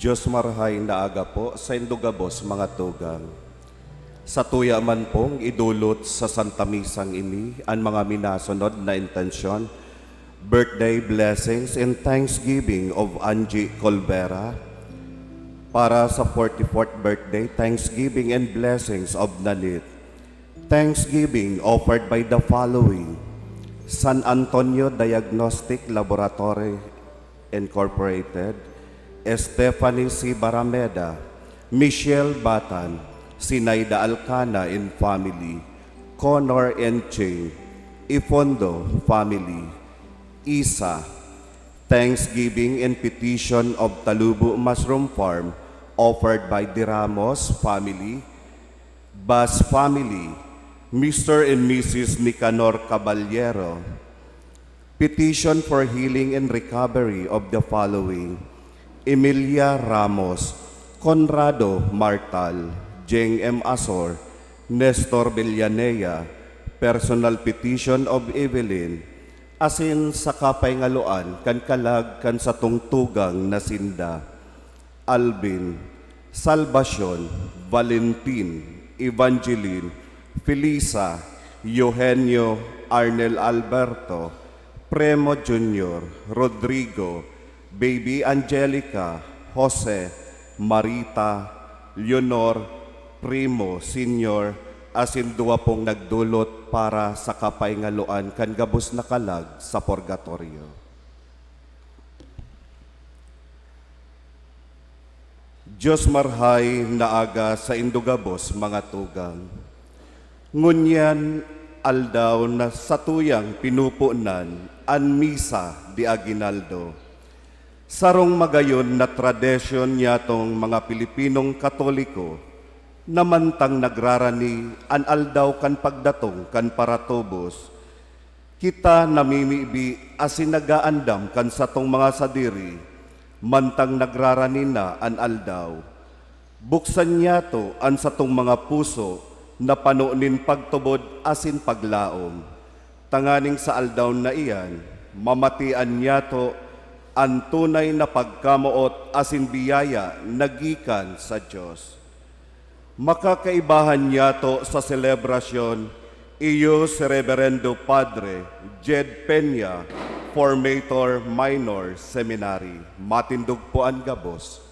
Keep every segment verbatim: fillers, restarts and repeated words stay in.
Diyos marhay na aga po sa indugabos mga tugang. Sa tuya man pong idulot sa Santa Misang ini an mga minasunod na intensyon: birthday blessings and thanksgiving of Angie Colbera, para sa forty-fourth birthday, thanksgiving and blessings of Nanit. Thanksgiving offered by the following: San Antonio Diagnostic Laboratory Incorporated, Stephanie C. Barameda, Michelle Batan, Sinaida Alcana and family, Connor and Ching Ifondo family, Isa. Thanksgiving and petition of Talubo Mushroom Farm offered by De Ramos family, Bas family, Mister and Missus Nicanor Caballero. Petition for healing and recovery of the following: Emilia Ramos, Conrado Martal, Jeng M. Asor, Nestor Villanea, personal petition of Evelyn, asin sa kapahingaluan kan kalag kan satong tugang na sinda: Alvin, Salvacion, Valentin, Evangeline, Felisa, Eugenio, Arnel Alberto, Primo Junior, Rodrigo, Baby Angelica, Jose, Marita, Leonor, Primo Senior, asin duwa pong nagdulot para sa kapahingaluan kan gabos na kalag sa purgatorio. Diyos marhay na aga sa indugabos mga tugang. Ngunyan aldaw na satuyang pinupunan an Misa de Aguinaldo. Sarong magayon na tradisyon niyatong mga Pilipinong Katoliko na mantang nagrarani an aldaw kan pagdatong kan paratubos, kita namimibi asin nag-aandam kan satong mga sadiri, mantang nagrarani na an aldaw. Buksan niyato an satong mga puso na pano nin pagtubod asin paglaom, tanganing sa aldaw na iyan, mamatian niyato an tunay na pagkamoot asin biyaya na gikan sa Dios. Makakaibahan niyato sa selebrasyon, iyo si Reberendo Padre Jed Peña, Formator Minor Seminary. Matindog po an gabos.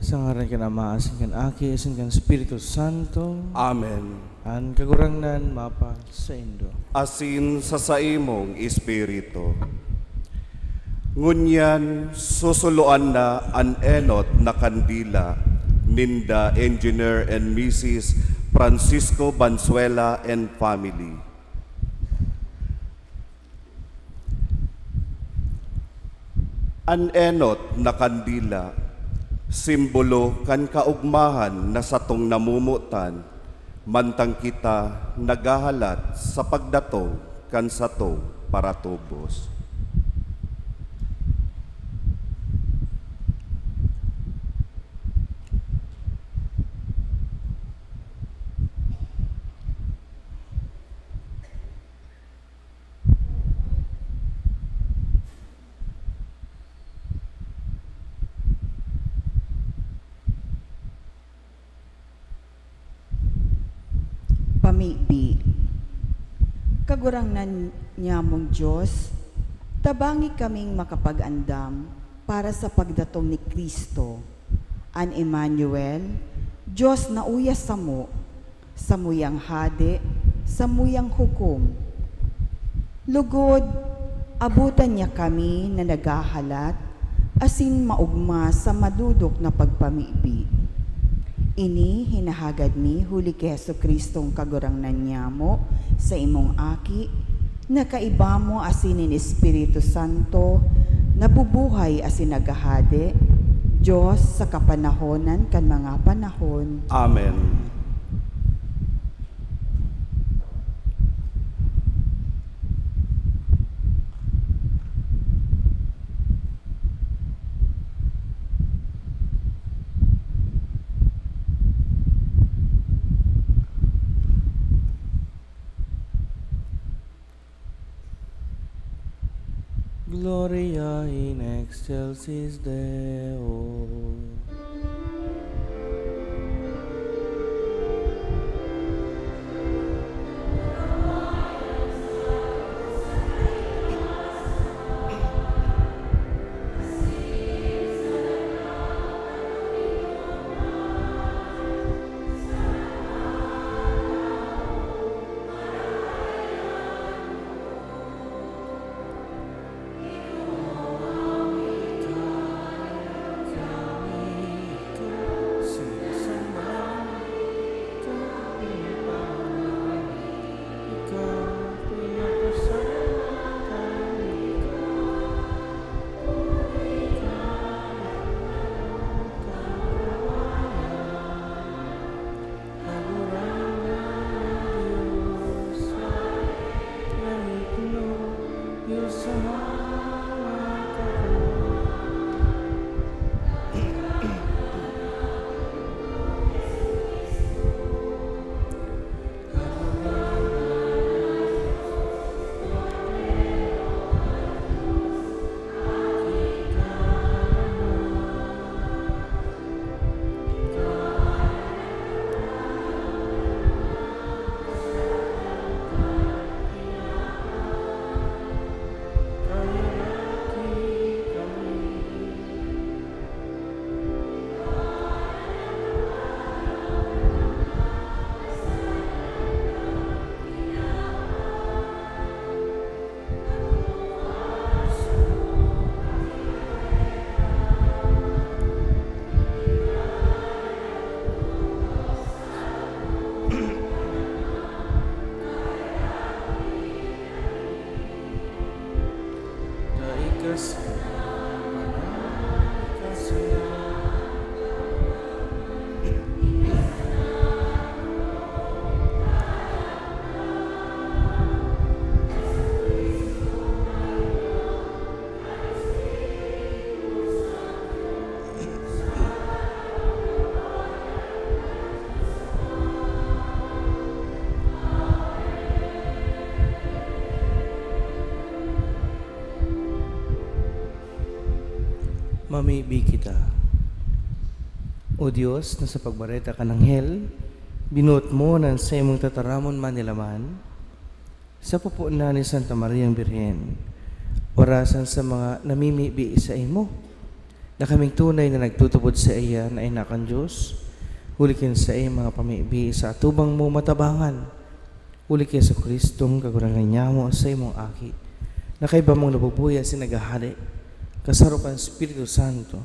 Sa ngaran kan Ama, asin kan Aki, asin kan Espiritu Santo. Amen. An Kagurangnan mapasaindo. Asin sa saimong espiritu. Ngunyan, susuloan na an enot na kandila ninda Engineer and Missus Francisco Banzuela and family. An enot na kandila, simbolo kan kaogmahan na satong namomotan, mantang kita naghahalat sa pagdatong kan satong paratubos. Pamibi. Kagurangnan nyamong Dios, tabangi kaming makapag-andam para sa pagdatong ni Cristo, an Emmanuel, Dios na uya samo, samuyang Hade, samuyang hukom. Lugod, abutan niya kami na naghahalat asin maogma sa madodok na pagpamibi. Ini hinahagad mi huli ki Jesu-Cristong Kagurangnan nyamo, saimong Aki, na kaiba mo asin nin Espiritu Santo, nabubuhay asin naghahade, Dios sa kapanahonan kan mga panahon. Amen. Gloria in excelsis Deo. Mamibi kita. O Dios, na sa pagbareta kan anghel, binuot mo na an saimong tataramon manilaman, sa pupo na ni Santa Mariang Birhen, orasan sa mga namimibi saimo. Na kaming tunay na nagtutubod saiya na Ina kan Dios, huli kan saiyang mga pamibi sa atubang mo matabangan. Huli ki Jesu-Cristong Kagurangnan nyamo, saimong Aki, na kaiba mong nabubuhay asin naghahade, kasaro kan Espiritu Santo,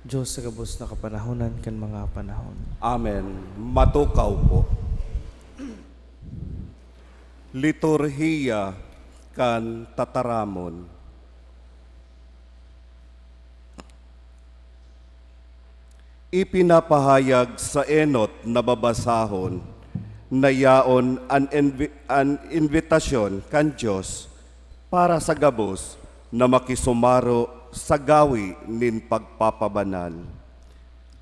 Dios sa gabos na kapanahonan kan mga panahon. Amen. Matukaw po. Liturhiya kan Tataramon. Ipinapahayag sa enot na babasahon na yaon an invi-, an imbitasyon kan Dios para sa gabos na makisumaro sa gawi nin pagpapabanal.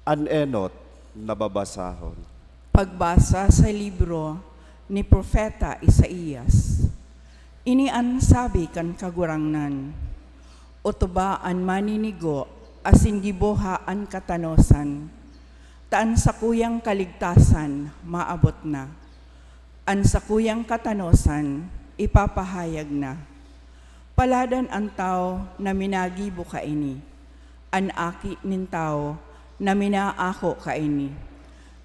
An enot na babasahon. Pagbasa sa libro ni Propeta Isaias. Ini an sabi kan Kagurangnan, "Otoba an maninigo asin giboha an katanosan, ta an sakuyang kaligtasan maabot na. An sakuyang katanosan ipapahayag na. Paladan an tawo na minagibo kaini, an aki nin tawo na minaako kaini,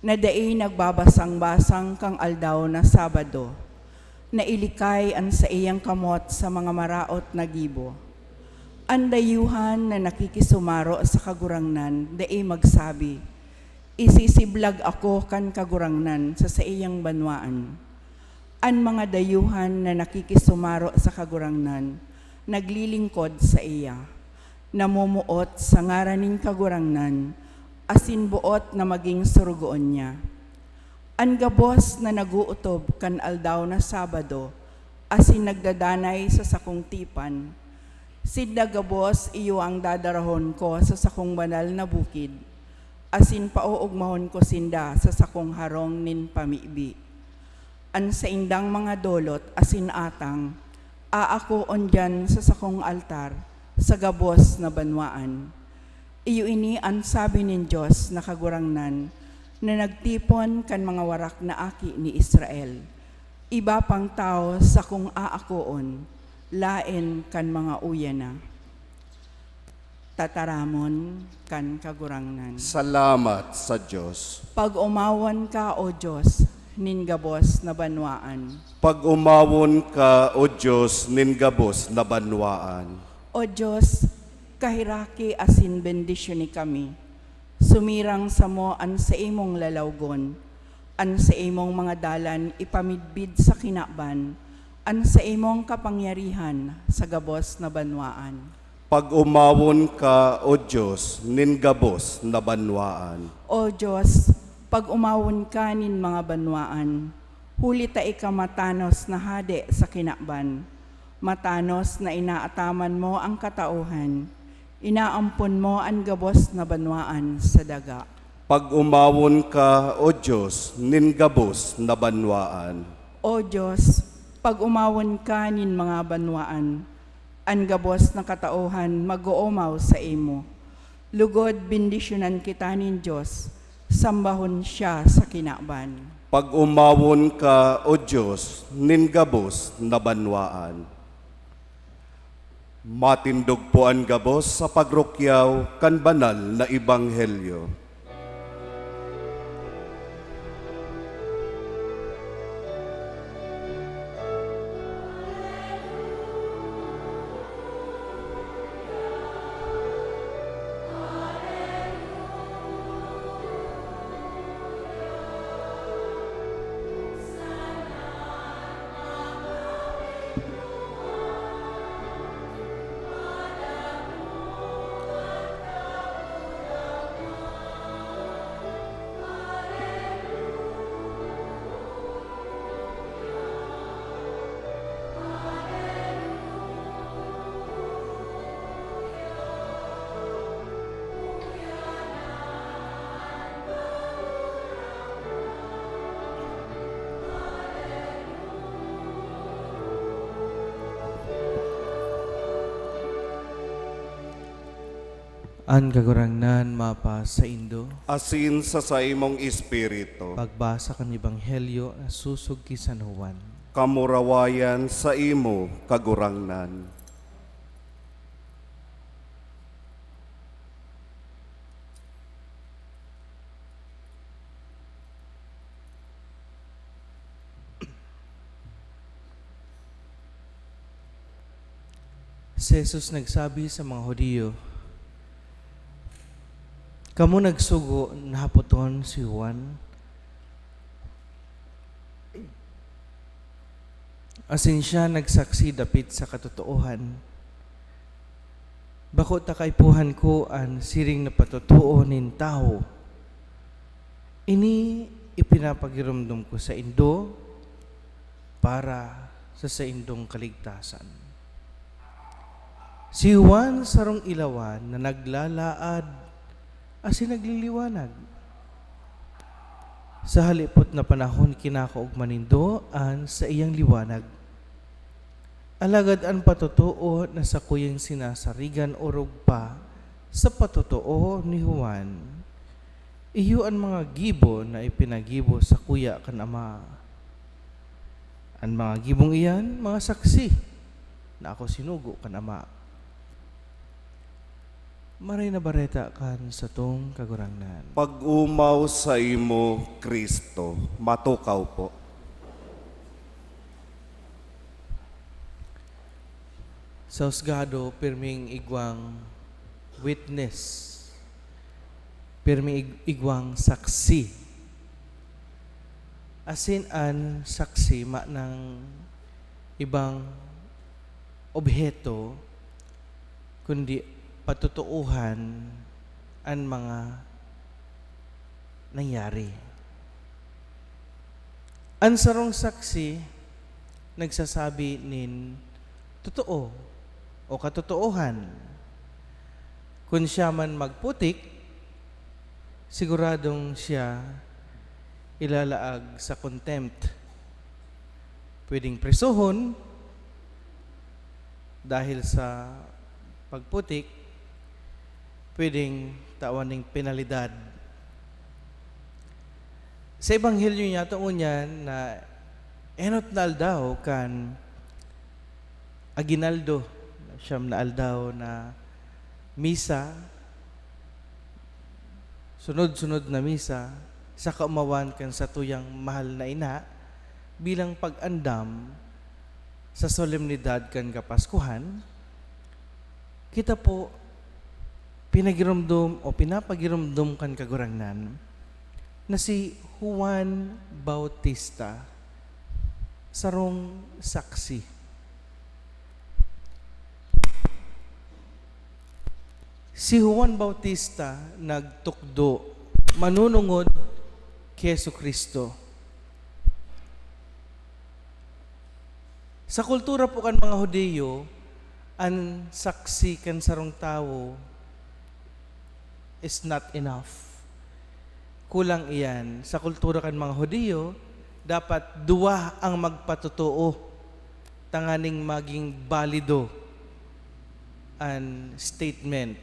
na dai nagbabasang-basang kan aldaw na Sabado, na ilikay an saiyang kamot sa mga maraot na gibo." An dayuhan na nakikisumaro sa Kagurangnan dai magsabi, "Isisiblag ako kan Kagurangnan sa saiyang banwaan." An mga dayuhan na nakikisumaro sa Kagurangnan naglilingkod saiya, namomoot sa ngaran nin Kagurangnan, asin boot na magin sorogoon niya. An gabos na nag-ootob kan aldaw na Sabado asin nagdadanay sa sakong tipan, sinda gabos iyo an dadarahon ko sa sakong banal na bukid, asin paoogmahon ko sinda sa sakong harong nin pamibi. An saindang mga dolot asin atang, aakoon diyan sa sakong altar sa gabos na banwaan. Iyo ini an sabi nin Dios na Kagurangnan, na nagtipon kan mga warak na aki ni Israel. Iba pang tawo sakong aakoon, laen kan mga uya na. Tataramon kan Kagurangnan. Salamat sa Dios. Pag-omawon ka, O Dios, nin gabos na banwaan. Pag-omawon ka, O Dios, nin gabos na banwaan. O Dios, kaheraki asin bendisyoni kami. Sumirang samo an saimong lalawgon, an saimong mga dalan ipamidbid sa kinaban, an saimong kapangyarihan sa gabos na banwaan. Pag-omawon ka, O Dios, nin gabos na banwaan. O Dios, pag-omawon ka nin mga banwaan, huli ta ika matanos na hade sa kinaban. Matanos na inaataman mo an katauhan, inaampon mo an gabos na banwaan sa daga. Pag-omawon ka, O Dios, nin gabos na banwaan. O Dios, pag-omawon ka nin mga banwaan, an gabos na katauhan mag-oomaw saimo. Lugod bendisyonan kita nin Dios, sambahon siya sa kinaban. Pag-omawon ka, O Dios, nin gabos na banwaan. Matindog po an gabos sa pagrukyaw kan banal na ebanghelyo. An Kagurangnan mapasaindo. Asin sa saimong espiritu. Pagbasa kan Ebanghelyo na sosog ki San Juan. Kamurawayan saimo, Kagurangnan. Si Jesus nagsabi sa mga Judio, "Kamo nagsugo na hapoton si Juan, asin siya nagsaksi dapit sa katotoohan. Bako ta kaipuhan ko an siring na patotoo nin tawo. Ini ipinapagiromdom ko saindo para sa saindong kaligtasan." Si Juan sarong ilawan na naglalaad asin nagliliwanag. Sa halipot na panahon, kinakaogma nindo an saiyang liwanag. Alagad an patotoo na sakuyang sinasarigan orog pa sa patotoo ni Juan. Iyo an mga gibo na ipinagibo sakuya kan Ama. An mga gibong iyan, mga saksi na ako sinugo kan Ama. Maray na Bareta kan satong Kagurangnan. Pag-omaw saimo, Cristo. Matukaw po. Sa husgado, pirming igwang witness, pirming ig-, igwang saksi. Asin an saksi manang ibang obheto, kundi patotoohan an mga nangyari. An sarong saksi nagsasabi nin totoo o katotoohan. Kun siya man magputik, siguradong siya ilalaag sa contempt. Pwedeng prisohon dahil sa pagputik, pwedeng tawan ning penalidad. Sa Ebanghelyo niya, tungod niyan na enot na aldaw kan aguinaldo, siyam na aldaw na misa, sunod-sunod na misa, sa kaomawan kan satuyang mahal na ina, bilang pag-andam sa solemnidad kan Kapaskuhan, kita po pinagiromdom o pinapagiromdom kan Kagurangnan na si Juan Bautista sarong saksi. Si Juan Bautista nagtukdo, manunungod ki Jesu-Cristo. Sa kultura po kan mga Judio, an saksi kan sarong tawo is not enough. Kulang iyan. Sa kultura kan mga Judio, dapat duwa ang magpatotoo tanganing maging balido an statement.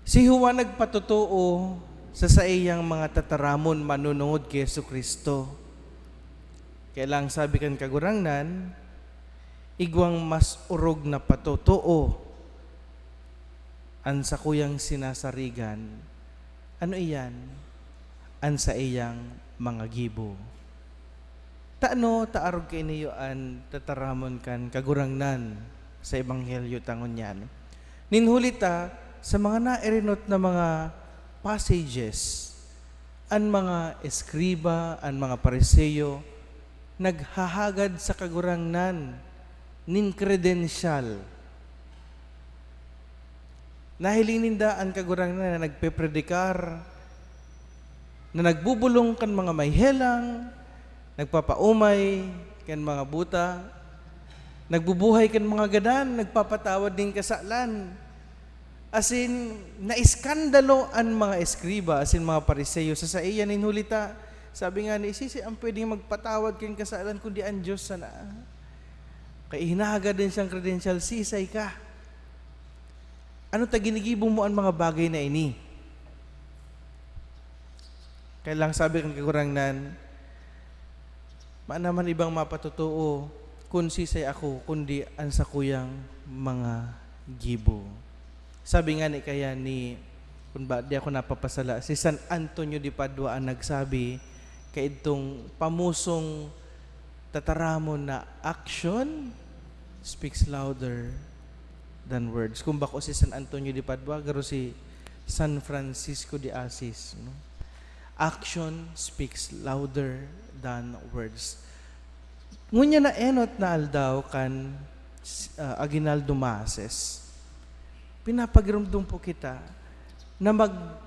Si Juan nagpatotoo sa saiyang mga tataramon manunungod ki Jesu-Cristo. Kaya lang sabi kan Kagurangnan, igwang mas orog na patotoo an sakuyang sinasarigan. Ano iyan? An saiyang mga gibo. Tano ta arog kaini an tataramon kan Kagurangnan sa Ebanghelyo ta ngunyan? Nin huli ta, sa mga naerenot na mga passages, an mga eskriba, an mga Pariseo, naghahagad sa Kagurangnan nin kredensyal. Nahiling ninda an Kagurangnan na nagpepredikar, na nagbubolong kan mga may helang, nagpapaomay kan mga buta, nagbubuhay kan mga gadan, nagpapatawad nin kasalan. Asin, naiskandalo an mga eskriba asin mga Pariseo sa saiya nin huli ta. Sabi ngani, "Sisay an pwedeng magpatawad kan kasalan kundi an Dios sana?" Kaya hinahagad din siyang kredensyal, "Sisay ka? Ano ta ginigibo mo an mga bagay na ini?" Kaya lang sabi kan Kagurangnan, "Mayo naman ibang mapatotoo kun sisay ako, kundi an sakuyang mga gibo." Sabi ngani kaya ni, kun ba, di ako napapasala, si San Antonio de Padua an nagsabi, kaidtong pamusong tataramon na action speaks louder than words. Kung bako si San Antonio de Padua, garo si San Francisco de Assis, no? Action speaks louder than words. Ngunyan na enot na aldaw kan, ah, Aguinaldo Masses, pinapagiromdom po kita na mag-,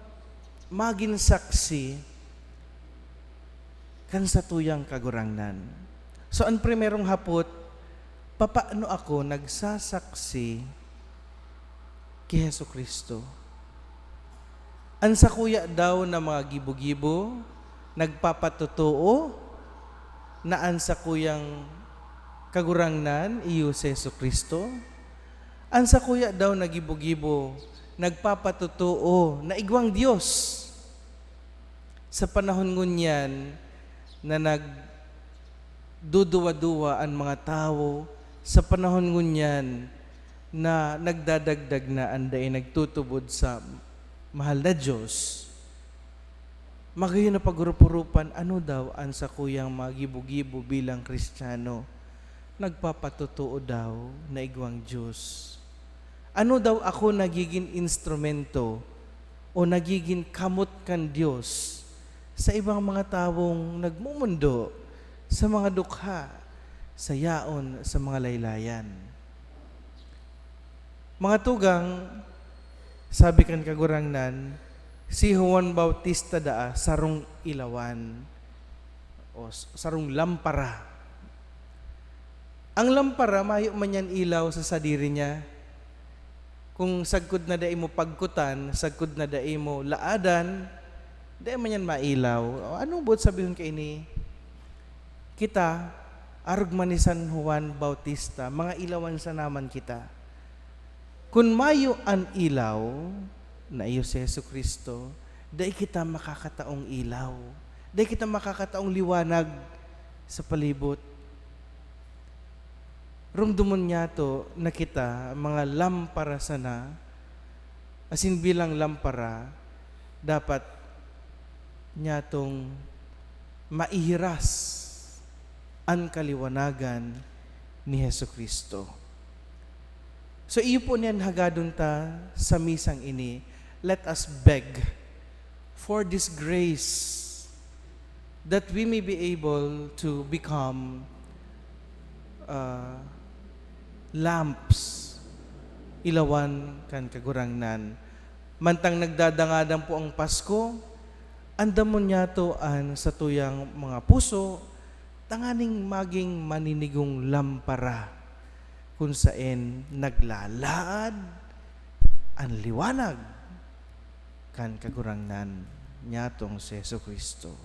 magin saksi kan satuyang Kagurangnan. So, an primerong hapot, papaano ako nagsasaksi ki Jesu-Cristo? An sakuya daw na mga gibo-gibo, nagpapatotoo na an sakuyang Kagurangnan iyo si Jesu-Cristo? An sakuya daw na gibo-gibo, nagpapatotoo na igwang Dios? Sa panahon ngunyan na nagduduwa-duwa an mga tawo, sa panahon ngunyan na nagdadagdag na an dai nagtutubod sa mahal na Dios, magayon na pag-urup-urupan, ano daw an sakuyang mga gibo-gibo bilang Kristiyano? Nagpapatotoo daw na igwang Dios? Ano daw ako nagigin instrumento o nagigin kamot kan Dios sa ibang mga tawong nagmumundo sa mga dukha, sa yaon, sa mga laylayan? Mga tugang, sabi kan Kagurangnan, si Juan Bautista daa sarong ilawan o s-, sarong lampara. Ang lampara, mayo man yan ilaw sa sadiri niya. Kung sagkod na dai mo pagkutan, sagkod na dai mo laadan, dai man yan mailaw. O, anong buot sabihon kaini? Kita, arog man ni San Juan Bautista, mga ilawan sana man kita. Kun mayo an ilaw na iyo si Jesu-Cristo, dai kita makakataong ilaw. Dai kita makakataong liwanag sa palibot. Rumdomon niyato na kita mga lampara sana, asin bilang lampara, dapat niyatong maihiras an kaliwanagan ni Jesu-Cristo. So, iyo po niyan hagadon ta sa misang ini. Let us beg for this grace that we may be able to become, uh, lamps, ilawan kan Kagurangnan. Mantang nagdadangadan po ang Pasko, andamon niyato an satuyang mga puso tanganing maging maninigong lampara, kun saen naglalaad an liwanag kan Kagurangnan niyatong si Jesu-Cristo.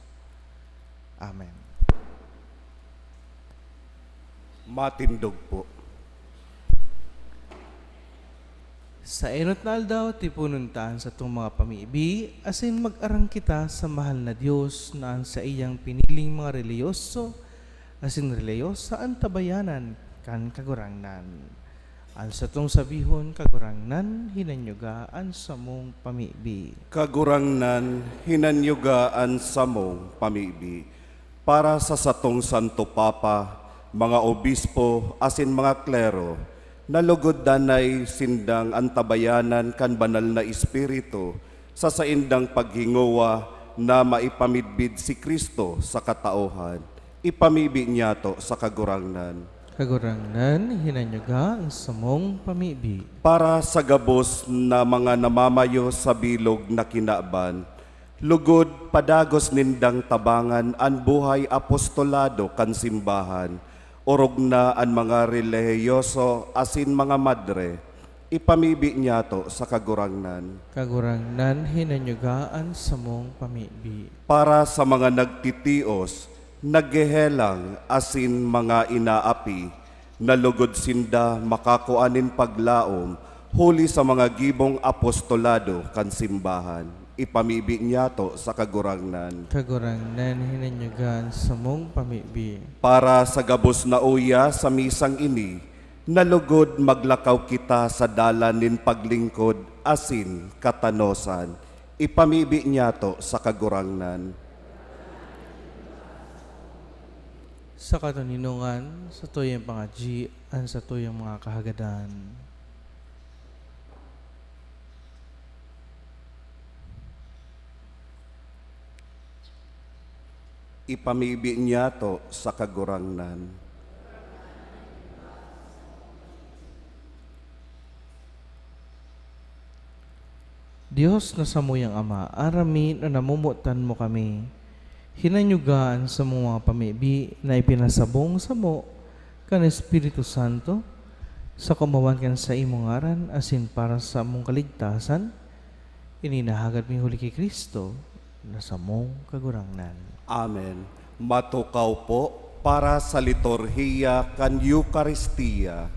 Amen. Matindog po. Sa enot na aldaw, tiponon ta an satong mga pamibi, asin mag-arang kita sa mahal na Dios na an saiyang piniling mga relihiyoso asin relihiyosa antabayanan kan Kagurangnan. An satong sabihon, Kagurangnan, hinanyuga an samong pamibi. Kagurangnan, hinanyuga an samong pamibi. Para sa satong Santo Papa, mga obispo, asin mga klero, na lugod danay sindang antabayanan kan Banal na Espiritu sa saindang paghingowa na maipamidbid si Cristo sa kataohan. Ipamibi niyato sa Kagurangnan. Kagurangnan, hinanyuga an samong pamibi. Para sa gabos na mga namamayo sa bilog na kinaban, lugod padagos nindang tabangan an buhay apostolado kan simbahan, orog na an mga relihiyoso asin mga madre, ipamibi niyato sa Kagurangnan. Kagurangnan, hinanyuga an samong pamibi. Para sa mga nagtitios, naghehelang, asin mga inaapi, na lugod sinda makakua nin paglaom huli sa mga gibong apostolado kan simbahan, ipamibi niyato sa Kagurangnan. Kagurangnan, hinanyuga an samong pamibi. Para sa gabos na uya sa misang ini, na lugod maglakaw kita sa dalan nin paglingkod asin katanosan, ipamibi niyato sa Kagurangnan. Sa katoninongan, satuyang pangadyi an satuyang mga kahagadan. Ipamibi niyato sa Kagurangnan. Dios na samuyang Ama, aram mi na namomotan mo kami. Hinanyuga an samong mga pamibi na ipinasabong samo kan Espiritu Santo, sa kaomawan kan saimong ngaran asin para sa among kaligtasan. Ini nahagad mi huli ki Cristo na samong Kagurangnan. Amen. Matukaw po para sa liturhiya kan Eukaristia.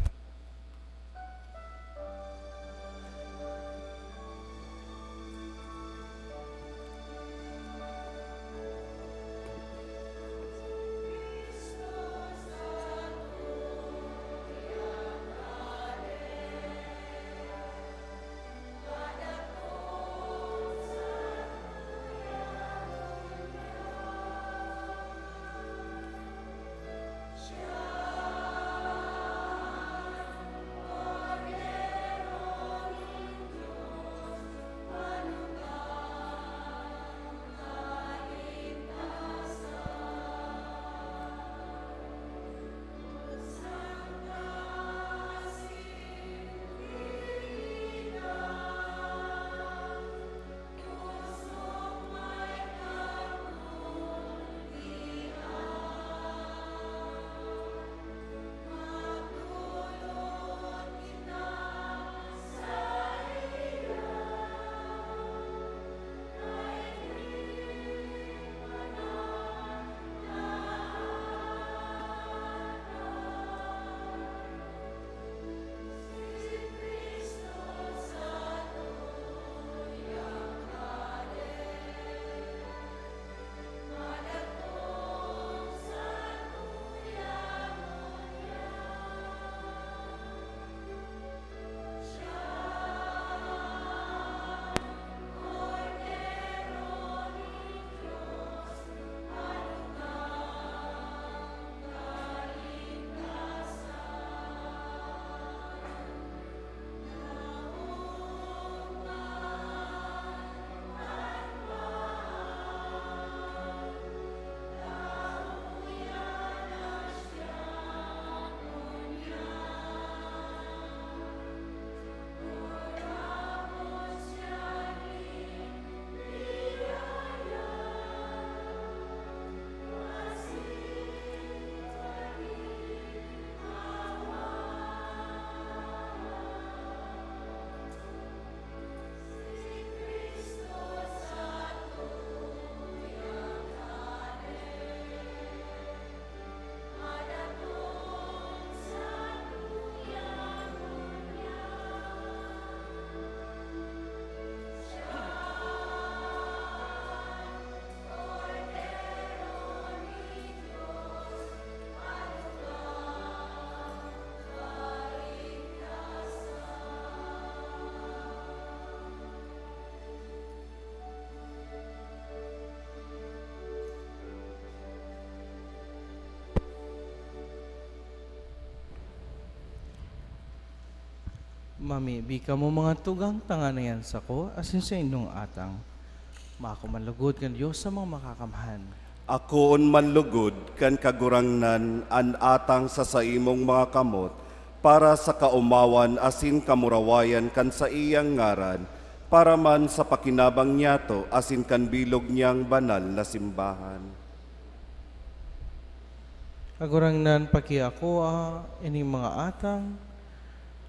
Mamibi kamo, mga tugang, tanganing an sako asin saindong atang maako man lugod kan Dios sa mga makakamhan. Akoon man lugod kan Kagurangnan an atang sa saimong mga kamot, para sa kaomawan asin kamurawayan kan saiyang ngaran, para man sa pakinabang niyato asin kan bilog niyang banal na simbahan. Kagurangnan, pakiakoa ining mga atang,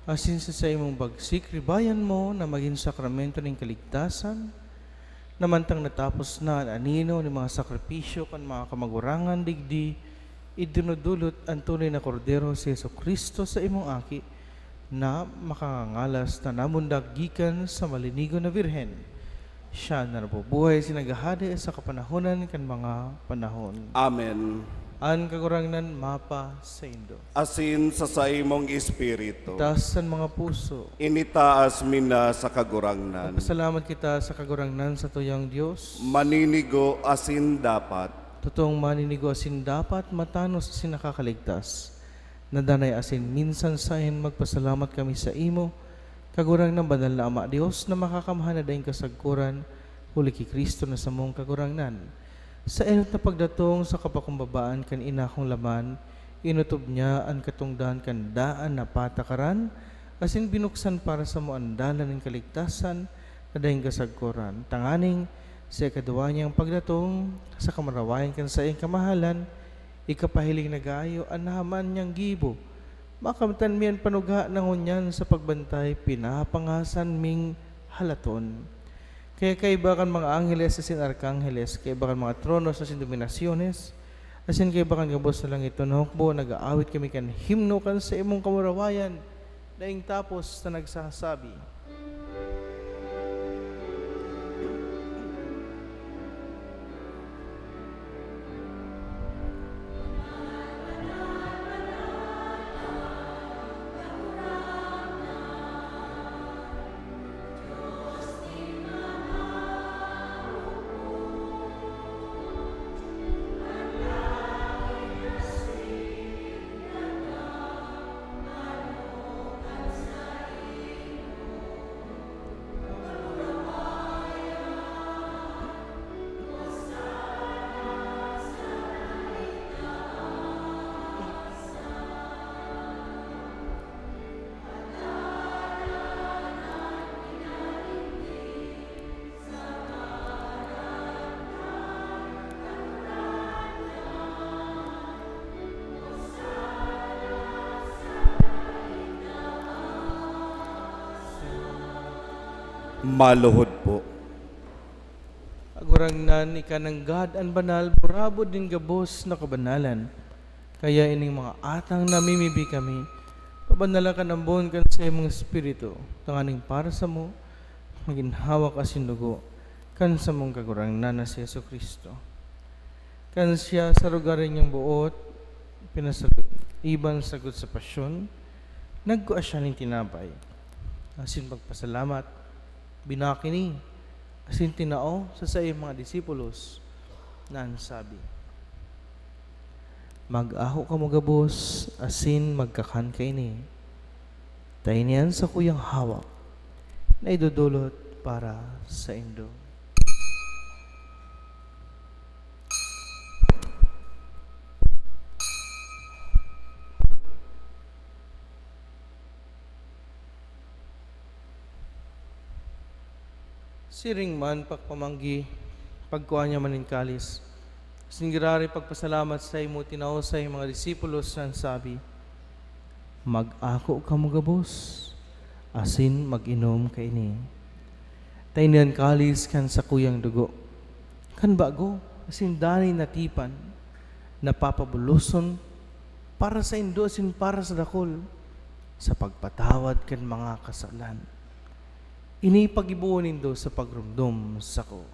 asin sa saimong bagsik, ribayan mo na magin sakramento nin kaligtasan, na mantang natapos na an anino nin mga sakripisyo kan mga kamagurangan digdi, idinudulot an tunay na Kordero, si Jesu-Cristo, saimong Aki, na makangangalas na namundag gikan sa malinigo na Birhen. Siya na nabubuhay asin naghahade sa kapanahonan kan mga panahon. Amen. An Kagurangnan mapasaindo. Asin sa saimong espiritu. Itaas an mga puso. Initaas mi na sa Kagurangnan. Magpasalamat kita sa Kagurangnan, satuyang Dios. Maninigo asin dapat. Totoong maninigo asin dapat matanos asin nakakaligtas. Nadanay asin minsan saen magpasalamat kami saimo, Kagurangnan, Banal na Ama, Dios na Makakamhan na daing kasagkoran, huli ki Cristo na samong Kagurangnan. Sa enot na pagdatong sa kapakumbabaan kan ina kong laman, inotob niya an katongdan kan daan na patakaran, asin binuksan para samo an dalan nin kaligtasan na daing kasagkoran, tanganing sa ikaduwa niyang pagdatong, sa kamurawayan kan saiyang kamahalan, ikapahiling na gayo an nahaman niyang gibo. Makamtan mi an panuga na ngunyan sa pagbantay pinapangasan ming halaton. Kaya kaiba kan mga angheles asin arkangheles, kaiba kan mga tronos asin dominasyones, asin kaiba kan gabos na langiton na hukbo, nag-aawit kami kan himno kan saimong kamurawayan, daing tapos na nagsasabi, Maluhod po. Kagurangnan, ika nanggad an banal, burabod nin gabos na kabanalan. Kaya ining mga atang namimibi kami, pabanala kan ambon kan saimong Espiritu, tanganing para samo, magin hawak asin dugo kan samong Kagurangnan na si Jesu-Cristo. Kan siya sa lugar niyang boot, pinasal-, iban sagkod sa pasyon, nagkua siya nin tinapay, asin pagpasalamat, binakini, asin tinao sa saiyang mga disipulos, na an sabi, "Mag-ako kamo gabos asin magkakan kaini, ta ini an sakuyang hawak na idodolot para saindo." Siring man pagpamanggi, pagkua niya man nin kalis, asin giraray pagpasalamat saimo, tinao sa mga disipulos, na an sabi, "Mag-ako kamo gabos, asin mag-inom kaini. Ta ini an kalis kan sakuyang dugo, kan bago asin danay na tipan, na papabuloson para saindo asin para sa dakul, sa pagpatawad kan mga kasalan. Ini paggibohon nindo sa pagromdom sako."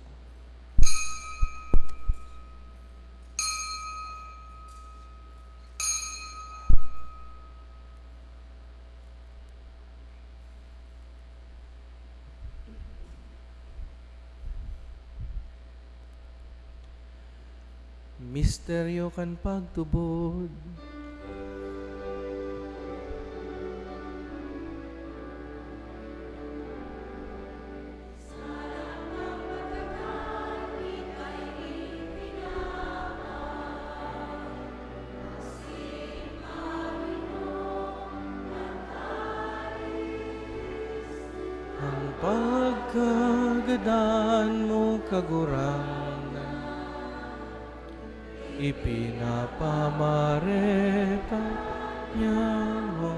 Misteryo kan pagtubod. An pagkagadan mo, Kagurangnan, ipinapamareta niamo,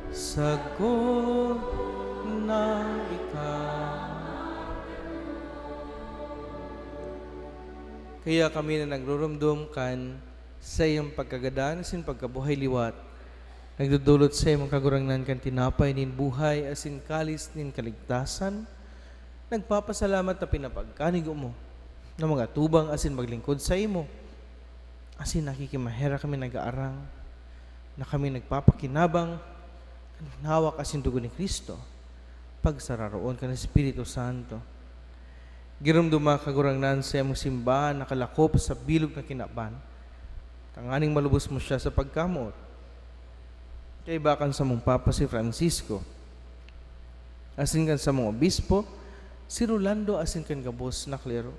sagkod na ika. Kaya kami na nagruromdom kan saiyang pagkagadan asin pagkabuhay liwat, nagdodolot saimo, Kagurangnan, kan tinapay nin buhay asin kalis nin kaligtasan, nagpapasalamat ta pinapagkanigo mo na mag-atubang asin maglingkod saimo. Asin nakikimaherak kami nag-aarang na kami nagpapakinabang kan hawak asin dugo ni Cristo, pagsararoon kan Espiritu Santo. Giromdoma, Kagurangnan, sa imong simbahan nakalakop sa bilog na kinaban, tanganing malubos mo siya sa pagkamoot. Kaiba kan samong Papa si Francisco, asin kan samong Obispo si Rolando, asin kan gabos na klero.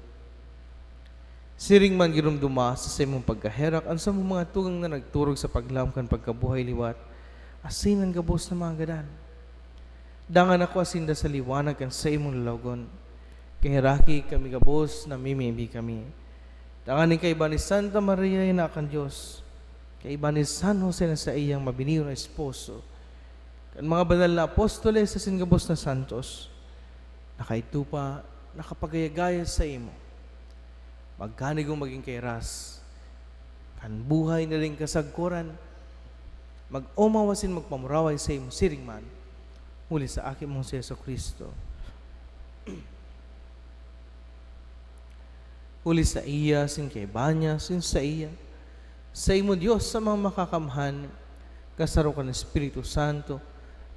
Siring man, giromdoma sa saimong pagkaherak an samong mga tugang na nagturog sa paglaom kan pagkabuhay liwat, asin an gabos na mga gadan. Dangan ako asinda sa liwanag kan saimong lalawogon. Kaheraki kami gabos, namimibi kami. Tanganing kaiba ni Santa Maria, Ina kan Dios, kaiba ni San Jose na saiyang mabiniyo na esposo, kan mga banal na apostoles asin gabos na santos, na kaidto pa nakapagayagaya saimo, magkanigong magin kairas kan buhay na daing kasagkoran, mag-omaw asin magpamuraway saimo siring man, huli sa Aki mong si Jesu-Cristo. Huli saiya, asin kaiba niya, asin saiya, saimo, Dios, Amang Makakamhan, kasaro kan Espiritu Santo,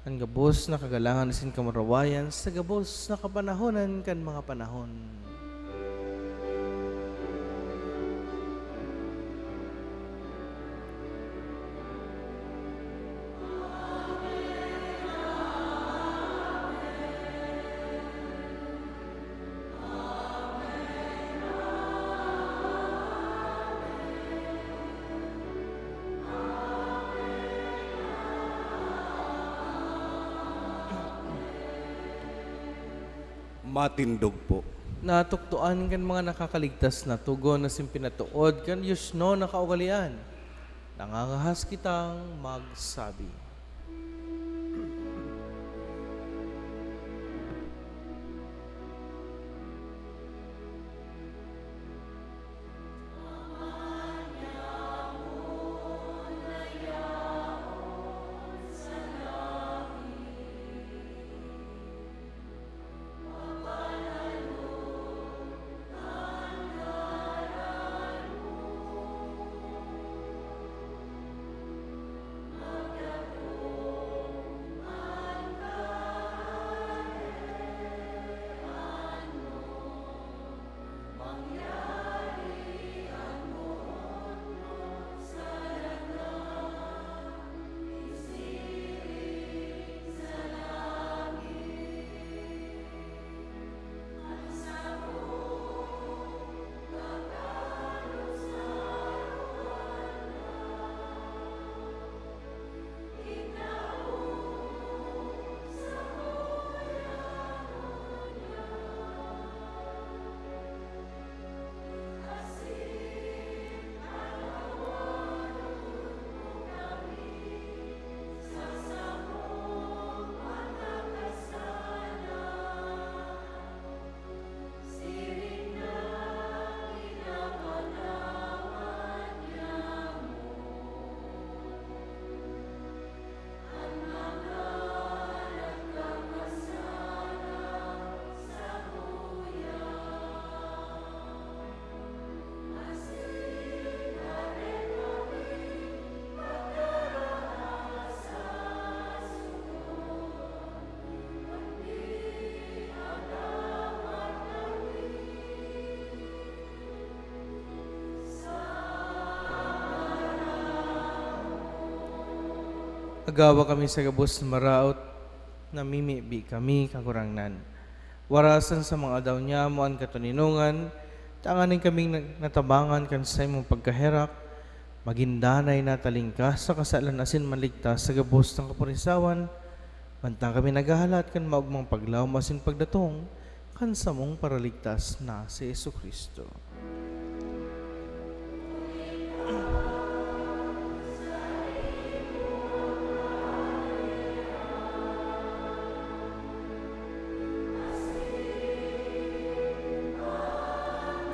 an gabos na kagalangan asin kamurawayan sa gabos na kapanahonan kan mga panahon. Matindog po. Natukdoan kan mga nakakaligtas na togon asin pinatood kan diosnon na kaugalean, nangangahas kitang magsabi. Agawa kami sa gabos na maraot, namimibi kami, Kagurangnan. Warasan sa mga aldaw niyamo an katoninongan, tanganing kaming nag-, natabangan kan saimong pagkaherak, magin danay na talingkas sa kasalan asin maligtas sa gabos na kapurisawan, mantang kami naghahalat kan maogmang paglaom asin pagdatong kan samong Paraligtas na si Jesu-Cristo.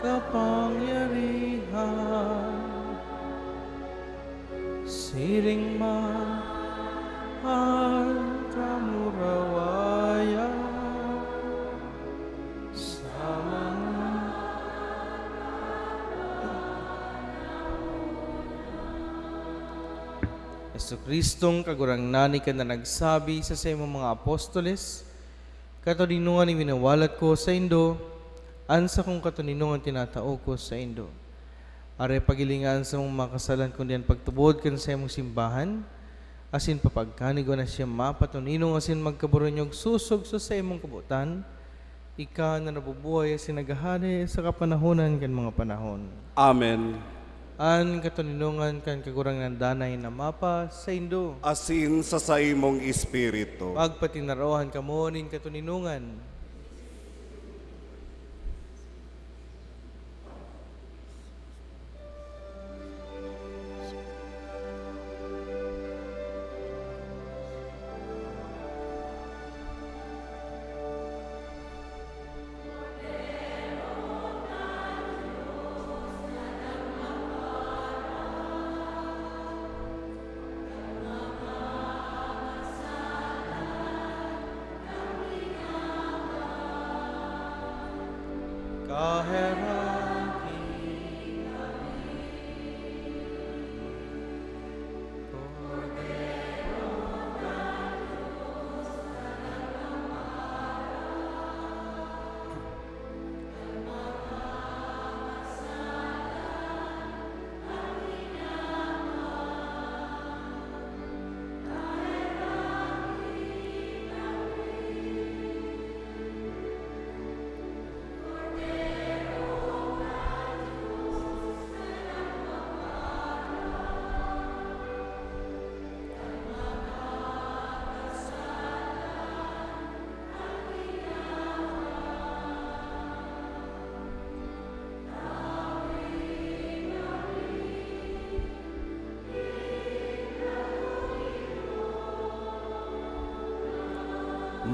Kapangyarihan, siring man an kamurawayan sa mga Jesu-Cristong Kagurangnan, ika na nagsabi sa saimong mga apostoles, "Katoninongan iwinawalat ko saindo An sakong katoninongan tinatao ko saindo. Aray, paghilinga an samong mga kasalan, kundi an pagtubod kan saimong simbahan, asin papagkanigon na siya mapatoninong asin magkaboronyog sosog sa saimong kabotan, ika na nabubuhay asin naghahade sa kapanahonan kan mga panahon. Amen. An katoninongan kan Kagurangnan danay na mapasaindo. Asin sa saimong espiritu. Pagpatinarohan kamo nin katoninongan. Kaheraki kami.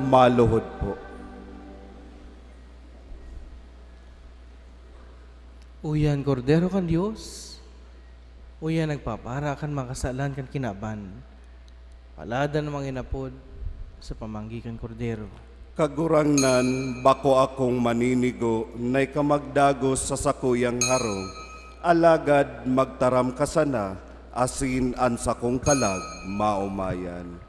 Maluhod po. Uyan, Kordero kan Dios, uyan nagpapara kan mga kasalan kan kinaban. Palad an mga inapod sa pamanggi kan Kordero. Kagurangnan, bako akong maninigo na ika magdagos sa sakuyang harong, alagad magtaram ka sana, asin an sakong kalag maomayan.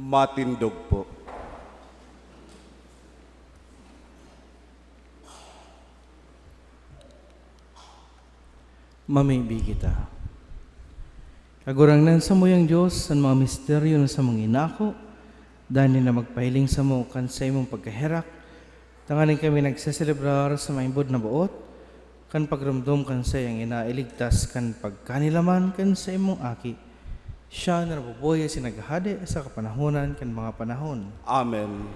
Matindog po. Mamibi kita. Kagurangnan, samuyang Dios, an mga misteryo na samong inako, danay na magpahiling samo kan saimong pagkaherak, tanganing kami nagseselebrar sa maimbod na boot, kan pagromdom kan saiyang ina, iligtas kan pagkanilaman kan saimong Aki. Siya na nabubuhay asin naghahade sa kapanahonan kan mga panahon. Amen.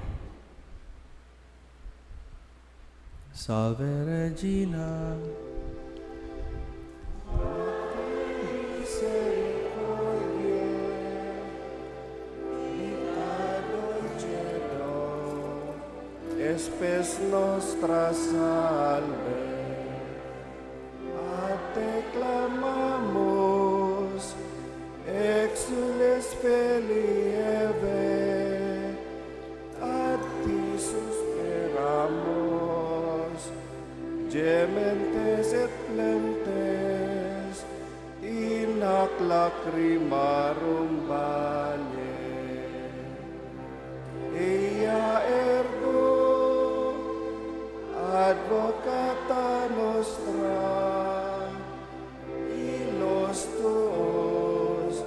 Salve Regina. Spes nostra salve, ad te clamamus, exules felieve, ad ti suspiramus, gementes et plentes in hac lacrimarum valle. Ea ergo advocata nostra, illos tuos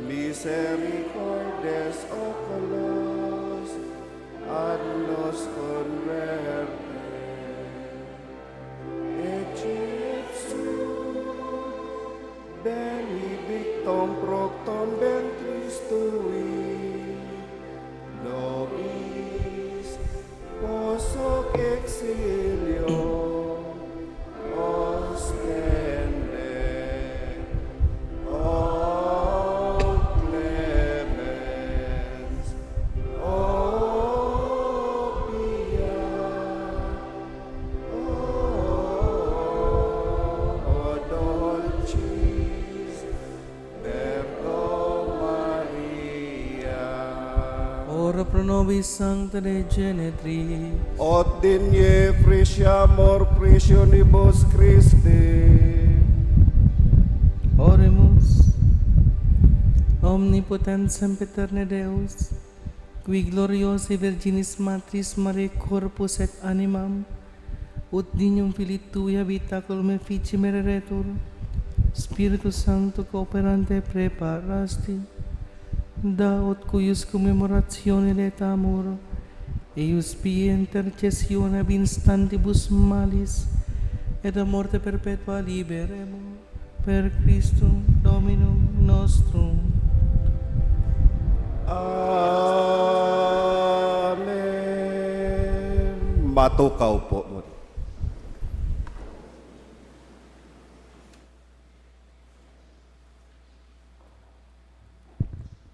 misericordes oculos, ad nos converte. Ecce ipsum benedictum fructum ventris tui, nobis post hoc exilio ostende, O clemens, O pia, O dolcis Virgo Maria. Ora pro nobis, Sancta Dei Genitrix. Ut digne officiamur promissionibus Christi. Oremus. Omnipotens sempiterne Deus, qui gloriosae Virginis Matris Mariae corpus et animam, ut dignum Filii Tui habitaculum efficiem ereretur, Spiritus Sancto cooperante praeparasti, da ut cuius commemoratione laetamur, eius pia intercessione ab instantibus malis, et a morte perpetua liberemur. Per Christum Dominum nostrum. Amen. Matukaw po muna.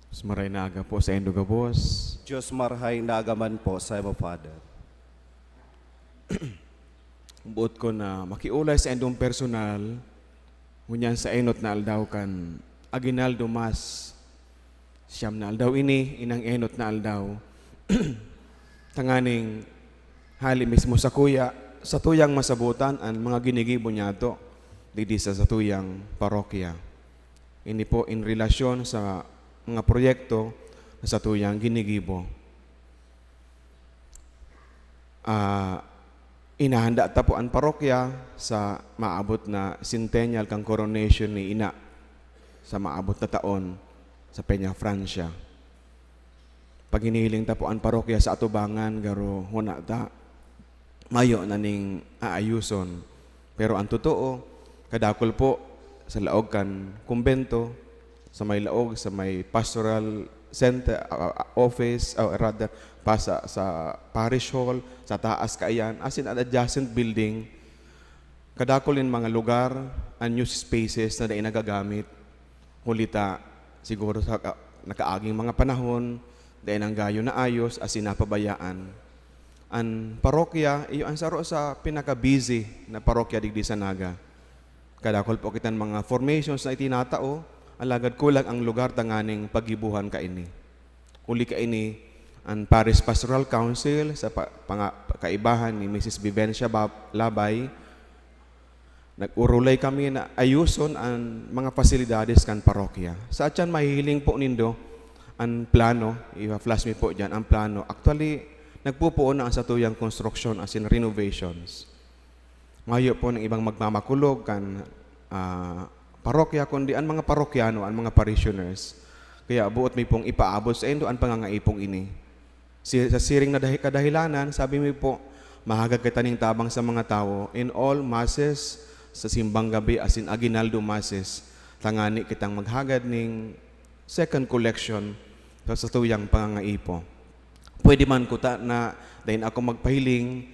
Mas maray na aga po saindo gabos. Diyos marhay na aga man po saimo, Father. Boot ko na makiolay saindong personal, ngunyan sa enot na aldaw kan Aguinaldo Mass. Siyam na aldaw ini, inang enot na aldaw. Tanganing hali mismo sakuya, satuyang masabotan an mga ginigibo niyato digdi sa satuyang parokya. Ini po in relasyon sa mga proyekto na satuyang ginigibo. Ah, inahanda ta po an parokya sa maabot na centennial kan coronation ni Ina sa maabot na taon sa Peñafrancia. Paginihiling ta po an parokya sa atubangan, garo hona ta, mayo na ning aayuson. Pero an totoo, kadakul po sa laog kan kumbento, sa may laog, sa may pastoral center, ah, ah, office, or rather, pa sa, sa parish hall, sa taas kaiyan, asin an adjacent building, kadakul nin mga lugar, unused spaces na dai nagagamit. Huli ta, siguro sa ka-, nakaaging mga panahon, dai nanggayo naayos asin napabayaan. An parokya, iyo an saro sa pinaka-busy na parokya digdi sa Naga. Kadakul po kitang mga formations na itinatao, alagad kulang ang lugar tanganing paggibohan kaini. Huli kaini, an Parish Pastoral Council sa pa-, panga-, kaibahan ni Misis Vivencia Bab-, Labay, nag-urulay kami na ayuson an mga pasilidades kan parokya. Sa atyan mahihiling po nindo An plano, ipa-flash mi po diyan, ang plano. Actually, nagpupuon na ang satuyang konstruksyon, as in renovations. Mayo po ning ibang magmamakulog kan, ah, parokya, kundi an mga parokyano, an mga parishioners. Kaya boot mi pong ipaabot saindo an pangangaipong ini. Si-, sa siring na dahi-, kadahilanan, sabi mi po, mahagad kita ning tabang sa mga tawo in all masses, sa simbang gabi, as in aguinaldo masses, tangani kitang maghagad ning second collection sa satuyang pangangaipo. Pwede man kuta na dai na ako magpahiling,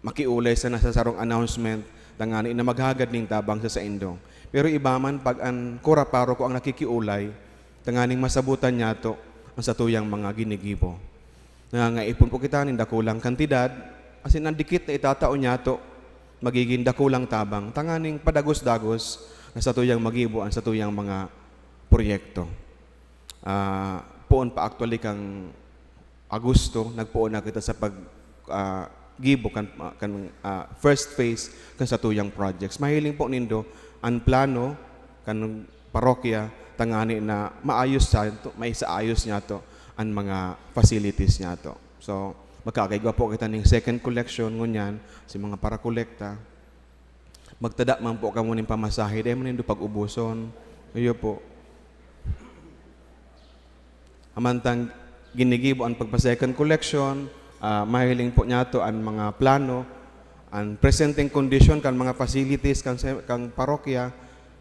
makiolay sana sa sarong announcement, tangani na maghagad ning tabang sa saindo. Pero iba man pag an kura paroko ang nakikiolay, tanganing masabutan niyato ang satuyang mga ginigibo. Nangangaipon po kita nin dakulang kantidad, asin an dikit na itatao niyato, magigin dakulang tabang, tanganing padagos-dagos na satuyang magibo an satuyang mga proyekto. Ah, poon pa actually kan Agosto, nagpoon na kita sa pag, ah, gibo kan, kan, ah, first phase kan satuyang projects. Mahiling po nindo an plano kan parokya tangani na maayos sa, may sa ayos niyato an mga facilities niyato. So, magkakaigwa po kita ning second collection ngunyan, si mga parakolekta. Magtada man po kamo nin pamasahe, dai man nindo pag-uboson. Iyo po. Amantang ginigibo an pagpa-second collection, ah, mahiling po niyato an mga plano, an presenteng kondisyon kan mga facilities kan se-, kan parokya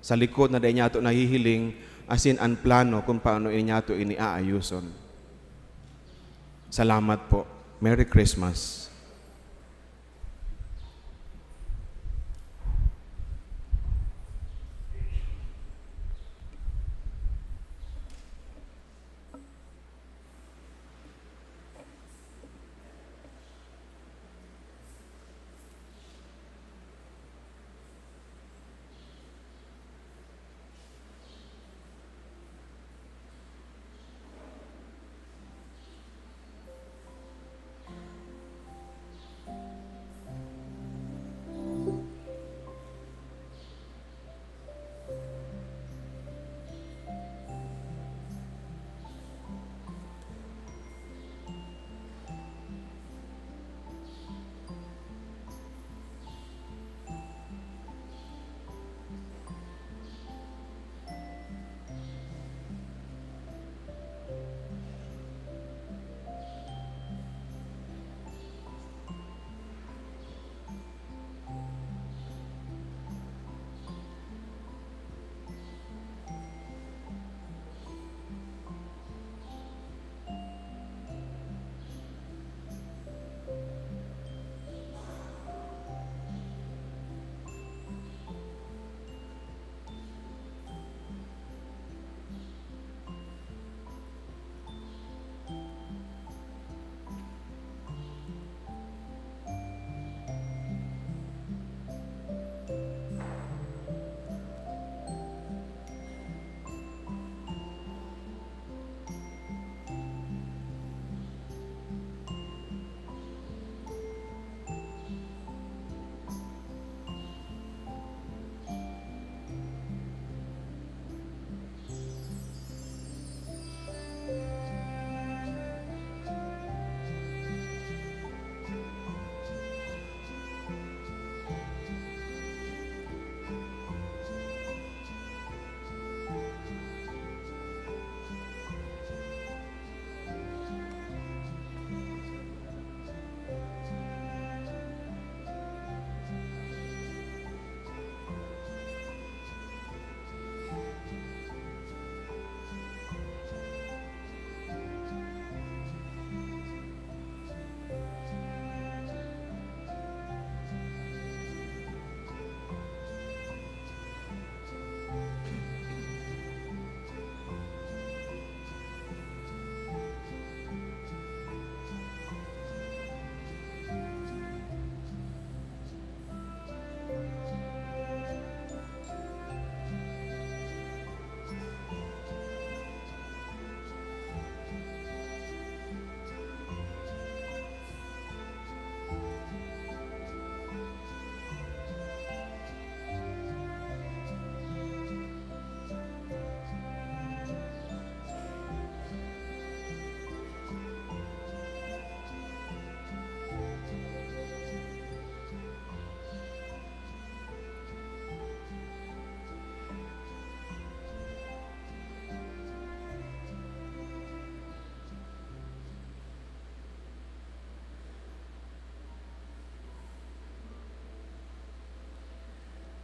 sa likod na dai niyato nahihiling, asin an plano kung paano niyato ini aayuson. Salamat po. Merry Christmas.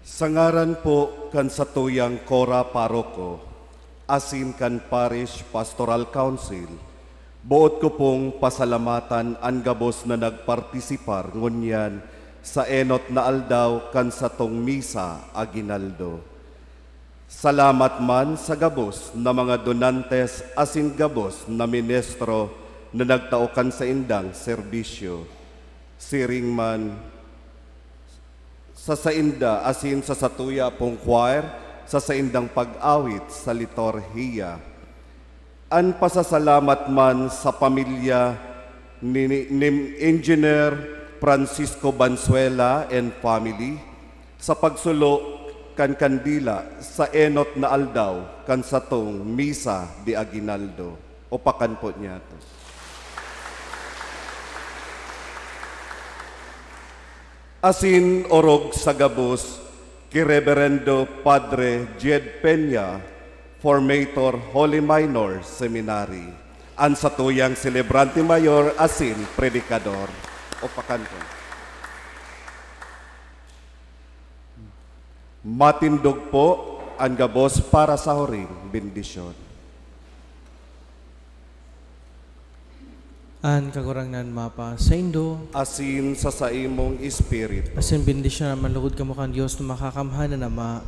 Sa ngaran po kan satuyang Cora Paroko, asin kan Parish Pastoral Council, boot ko pong pasalamatan an gabos na nagpartisipar ngunyan sa enot na aldaw kan satong Misa Aguinaldo. Salamat man sa gabos na mga donantes asin gabos na ministro na nagtao kan saindang serbisyo. Siring man sa sainda asin sa satuya pong choir sa saindang pag-awit sa liturhiya. An pasasalamat man sa pamilya ni, ni Engineer Francisco Banzuela and family sa pagsulo kan kandila sa enot na aldaw kan satong Misa de Aguinaldo. Upakan po niyato. Asin orog sa gabos ki Reverendo Padre Jed Peña, Formator, Holy Minor Seminary, an satuyang selebrante mayor asin predikador. Upakan po. Matindog po an gabos para sa huring bendisyon. An Kagurangnan mapa saindo. Asin sa saimong espiritu. Asin bendisyon naman lugod kamo kan Dios na makakamhan na Ama,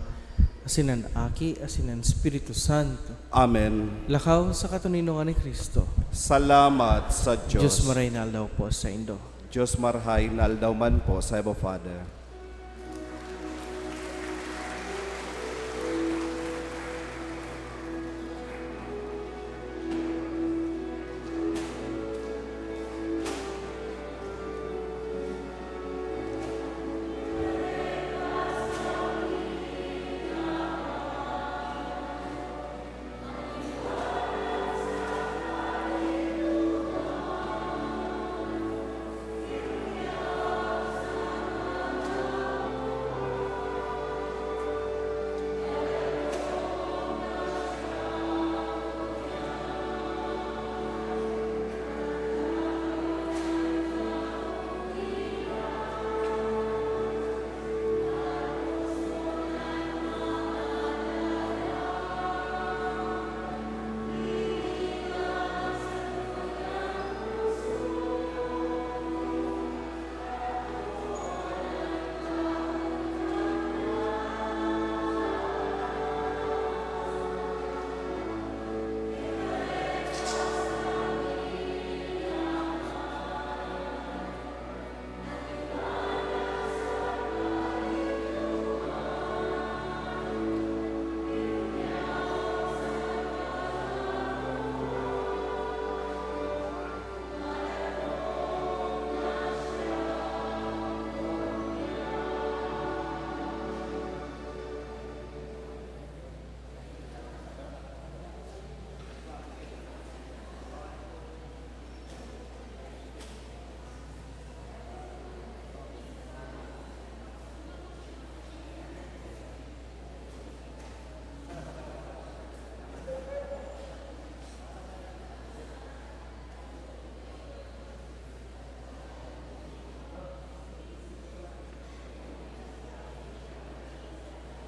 asin an Aki, asin an Espiritu Santo. Amen. Lakaw sa katoninongan ni Cristo. Salamat sa Diyos. Diyos maray na aldaw po saindo. Diyos marhay na aldaw man po sa Ebo, Father.